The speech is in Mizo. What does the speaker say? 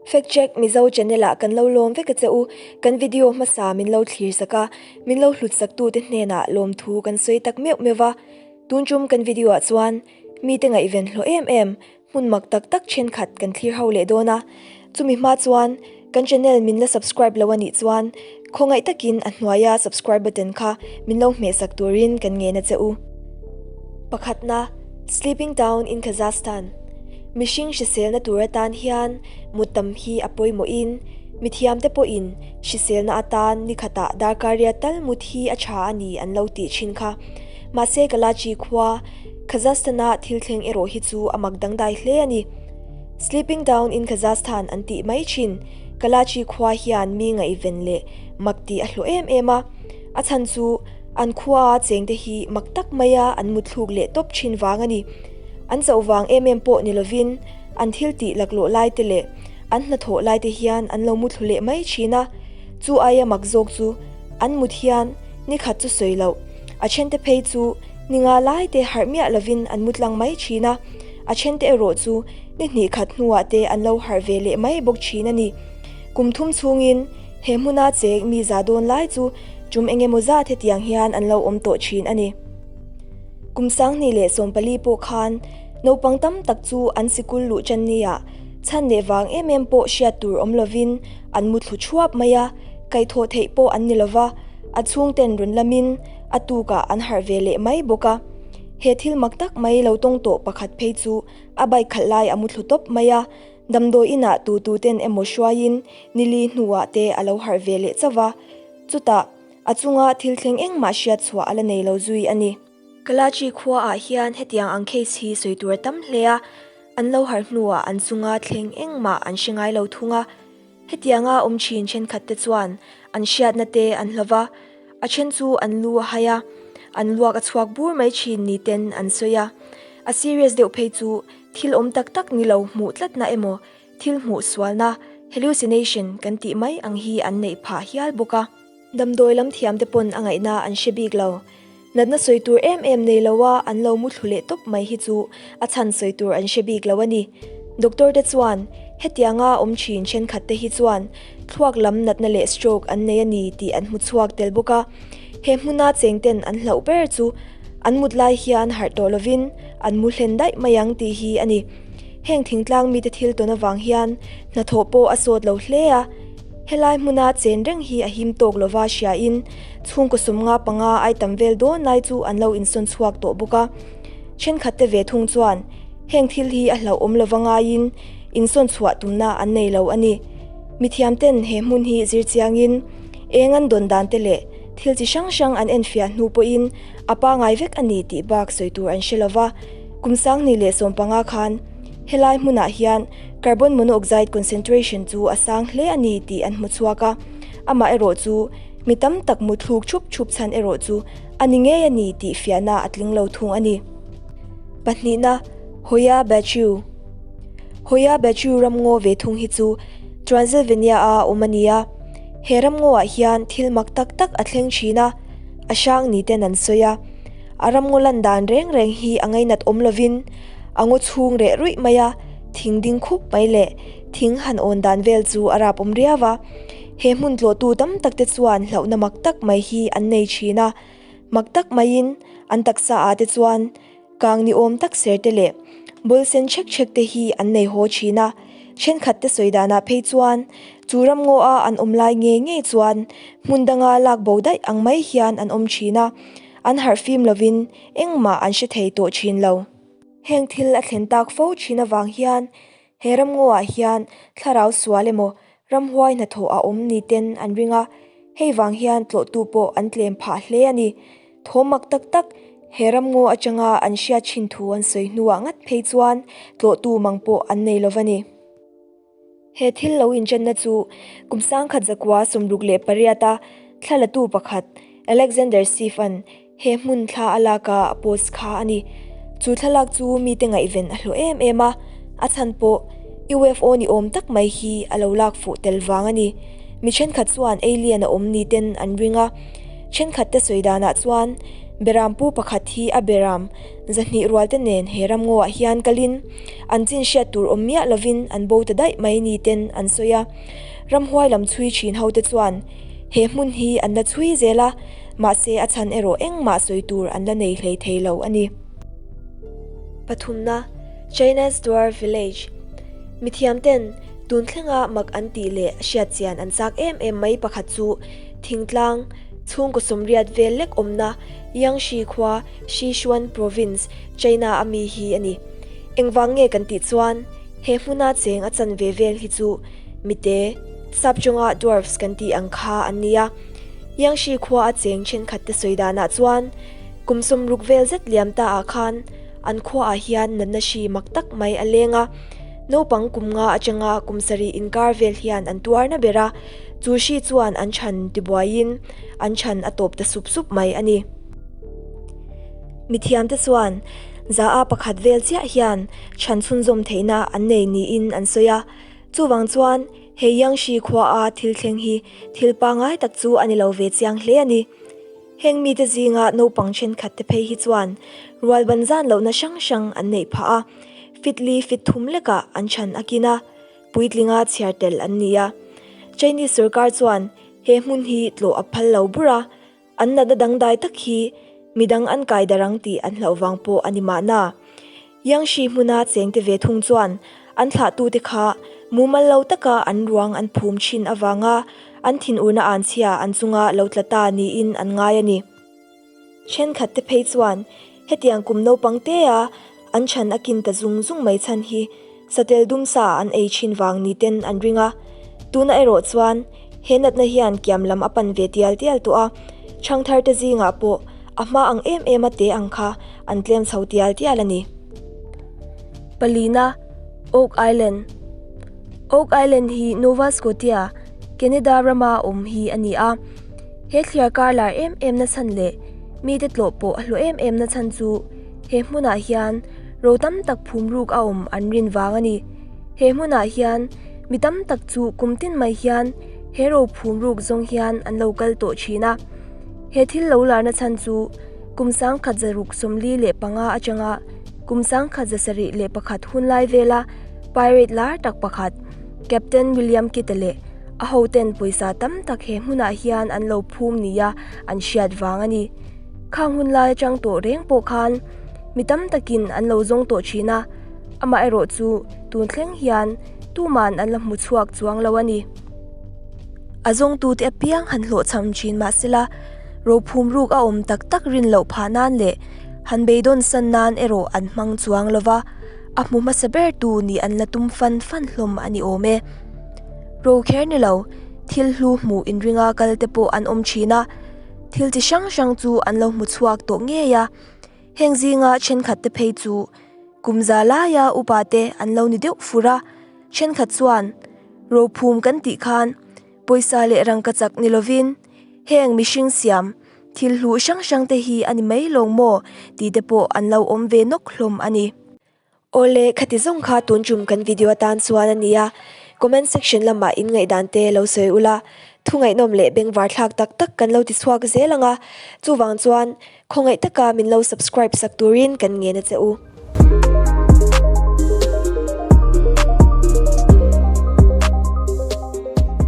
Fact Check Mizo channel ah kan lo lawm vek a che u, kan video hmasa min lo thlir sak a, min lo hlut sak tute hnenah lawmthu kan sawi tak meuh meuh va. Tun tum kan video ah chuan mite ngaihven hlawh em em hmun mak tak tak thenkhat kan thlir ho leh dawn a, chumi hma chuan kan channel min la subscribe lo a nih chuan khawngaih takin a hnuaia subscribe button kha min lo hmeh sak turin kan ngen a che u. Pakhatna, Sleeping Town in Kazakhstan Mihring hriselna tur atan hian mut tam hi a pawimawhin mithiamte pawhin hriselna atan nikhatah darkar riat tal mut hi a tha a ni an lo tih thin kha. Mahse Kalachi khua Kazakhstan-a thil thleng erawh hi chu a mak dangdai hle a ni. Sleeping Town in Kazakhstan an tih mai thin. Kalachi khua hian mi ngaihven leh mak tih a hlawh em em a. A chhan chu an khuaa chengte hi mak tak maia an mutthluk leh tawp thin vang a ni. An chauh vang em em pawh ni lovin an thil tih laklawh lai te leh an hnathawh lai te hian an lo muthlu leh mai thin a. Chu aia mak zawk chu an mut hian nikhat chu sawi loh. A thente phei chu Ni nga lai te harh miah lovin an mu tlang mai thin a, a thente erawh chu ni hnih khat hnuah te an lo harh ve leh mai bawk thin a ni. Kum thum chhungin he hmuna cheng mi za dawn lai chu tum eng emaw zat hetiang hian an lo awm tawh thin a ni. Kum 2014 pawh khan naupang tam tak chu an sikul luh tan nia chhan leh vang em em pawh hriat tur awm lovin an mu thlu thuap mai a, kaihthawh theih pawh an ni lova, a chhungten rawn lamin A tukah an harh ve leh mai bawk a. He thil mak tak mai lo tawng tawh pakhat phei chu a bike khalh lai a mu thlu tawp mai a, damdawi inah tu tu ten emaw hruaiin nili hnuah te a lo harh ve leh chauh va. Chutah, a chunga thil thleng engmah hriat chhuah a la nei lo zui a ni. Kalachi khuaah hian hetiang ang case hi sawi tur a tam hle a, an lo harh hnuah an chunga thleng engmah an hre ngai lo thung a. Hetianga awm thin thenkhat te chuan an hriatna te an hlo va, a then chu an lu a hai a, an luak a chhuak bur mai thin ni ten an sawi a. A serious deuh phei chu thil awm tak tak ni lo hmuh tlatna emaw thil hmuh sualna, hallucination, kan tih mai ang hi an neih phah hial bawk a. Damdawi lam thiam te pawn a ngaihna an hre bik lo. Natna sawi tur em em nei lo a an lo mu thlu leh tawp mai hi chu a chhan sawi tur an hre bik lo a ni. Doctor te chuan hetianga awm thin thenkhat te hi chuan thluak lam natna leh stroke an nei a ni tih an hmu chhuak tel bawk a. He hmuna cheng ten an hlauh ber chu an mut lai hian harh tawh lovin an mu hlen daih mai ang tih hi a ni. Heng thingtlang mite thil tawn avang hian hnathawh pawh a sawt lo hle a. Helai hmuna chen reng hi a him tawk lova hriain chhungkaw 55 ai tam vel dawn lai chu an lo insawn chhuak tawh bawk a. Thenkhat te ve thung chuan heng thil hi a hlauhawm lova ngaiin insawn chhuah tumna an nei lo a ni. Mithiam ten he hmun hi zir chiangin eng an dawn dan te leh thil chi hrang hrang an enfiah hnu pawhin a pangai vek a ni tih bak sawi tur an hre lova. Kum 2015 khan helai hmunah hian Carbon monoxide concentration chu a sang hle a ni tih an hmu chhuak a, amah erawh chu mi tam tak mu thluk thup thup chhan erawh chu a ni ngei a ni tih fiahna a tling lo thung a ni. Pahnihna, Hoya Baciu Hoya Baciu ramngaw ve thung hi chu Transylvania a awm a ni a, he ramngawah hian thil mak tak tak a thleng thin a, a hrang ni ten an sawi a, a ramngaw lan dan reng reng hi a ngainat awm lovin a ngaw chhung reh ruih mai a, Thing ding khup mai leh thing han awn dan vel chu a rap awm riau a. He hmun tlawhtu tam tak te chuan hlauhna mak tak mai hi an nei thin a. Mak tak maiin an taksa ah te chuan kang ni awm tak ser te leh ball sen chhek chhek te hi an nei haw thin a. Thenkhat te sawi danah phei chuan chu ramngaw a an awm lai ngei ngei chuan hmun danga lak bo daih ang mai hian an awm thin a. An harh fim lovin engmah an hre thei tawh thin lo. Heng thil a thlen tak fo thin avang hian he ramngaw-ah hian thlarau sual emaw ramhuai hnathawh a awm ni ten an ring a, hei vang hian tlawhtu pawh an tlem phah hle a ni. Thawm mak tak tak he ramngaw atanga an hriat thin thu an sawi hnuah ngat phei chuan tlawhtu mang pawh an nei lova ni. He thil lo inṭanna chu kum 1968 a thlalatu pakhat Alexander Schiff-a'n he hmun thla a lak a a post kha a ni. Chu thlalak chu mite ngaihven a hlawh em em a, a chhan pawh UFO ni awm tak mai hi a lo lak fuh tel vang a ni. Mi ṭhenkhat chuan alien a awm ni ten an ring a, ṭhenkhat te sawi danah chuan. Beram pu pakhat hi a beram 200 rualte nen he ramngaw ah hian kalin an chin hriat tur awm miah lovin an bo ta daih mai ni ten an sawi a. Ramhuai lam chhui thin ho te chuan he hmun hi an la chhui zel a, mahse a chhan erawh engmah sawi tur an la nei hlei thei lo a ni. Pathumna, China's Dwarf Village Mithiam ten tun thlenga mak an tih leh hriat chian an chak em em mai pakhat chu thingtlang chhungkaw sawmriat vel lek awmna Yangshi khua Sichuan Province, China a mi hi a ni. Engvang nge kan tih chuan he hmuna cheng a chan ve vel hi chu mite, sapchawnga dwarfs kan tih ang kha an ni a. Yangshi khua a cheng thenkhat te sawi danah chuan kum 60 vel zet liam ta ah khan an khua ah hian natna hri mak tak mai a leng a, naupang kum nga atanga kum sarih inkar vel hian an tuar na ber a, chu hri chuan an chhan tibuaiin an chhan a tawp ta sup sup mai a ni. Mithiamte chuan za a pakhat vel chiah hian chhan chhunzawm theihna an nei niin an sawi a, chuvang chuan he Yangshi khua a thil thleng hi thil pangngai tak chu a ni lo ve chiang hle a ni. Heng mite zinga naupang thenkhat te phei hi chuan rual ban zan lohna hrang hrang an neih phah a, fit li fit thum lekah an chhan a kin a, puitlinga chhiar tel an ni a. Chinese sorkar chuan he hmun hi tlawh a phal lo bur a, an natna dangdai tak hi midang an kai darh ang tih an hlauh vang pawh a ni mahna. Yangshi hmuna chengte ve thung chuan an thlahtute kha mumal lo taka an ruang an phum thin avanga an thinurna anchhia an chunga lo tla ta niin an ngai a ni. Thenkhatte phei chuan hetiang kum naupang tea an chhan a kin ta zung zung mai chhan hi satel dum sa an ei thin vang ni ten an ring a. Tuna erawh chuan he natna hian kiam lam a pan ve tial tial tawh a, chhangtharte zingah pawh a hma ang em em a te ang kha an tlem chho tial tial a ni. Palina, Oak Island Oak Island hi Nova Scotia, Canada rama awm hi a ni a. He thliar kar lar em em na chhan leh mite tlawh pawh a hlawh em em na chhan chu he hmunah hian ro tam tak phum ruk a awm an rin vang a ni. He hmunah hian mi tam tak chu kum tin mai hian he ro phum ruk zawng hian an lo kal tawh thin a. He thil lo larna chhan chu kum 1645 atanga kum 1701 hunlai vela pirate lar tak pakhat Captain William Kidd-a leh a hoten pawisa tam tak he hmunah hian an lo phum nia an hriat vang a ni. Khang hunlai atang tawh reng pawh khan mi tam takin an lo zawng tawh thin a, amaherawh chu tun thleng hian tuman an la hmu chhuak chuang lo a ni. A zawngtute apiang han hlawhchham thin mah sela, rophum ruk a awm tak tak rin loh phah nan leh han beidawn san nan erawh an hmang chuang lo va, a hmu hmasa ber tu nih an la tum fan fan hlawm a ni awm e. Ro kher ni lo, thil hlu hmuh inringa kal te pawh an awm thin a, thil chi hrang hrang chu an lo hmu chhuak tawh ngei a, heng zinga thenkhat te phei chu kum za laia upa te an lo ni deuh fur a, thenkhat chuan Rophum kan tih khan pawisa leh rangkachak ni lovin heng mihring siam thil hluh hrang hrang te hi a ni mai lawng maw tih te pawh an lo awm ve nawk hlawm a ni. Awle, khati zawng kha tun tum kan video atan chuan a nia, comment section lamah in ngaihdan te lo sawi ula, thu ngaihnawm leh bengvar thlak tak tak kan lo ti chhuak zel ang a, chuvang chuan khawngaih taka min lo subscribe sak turin kan ngen a che u.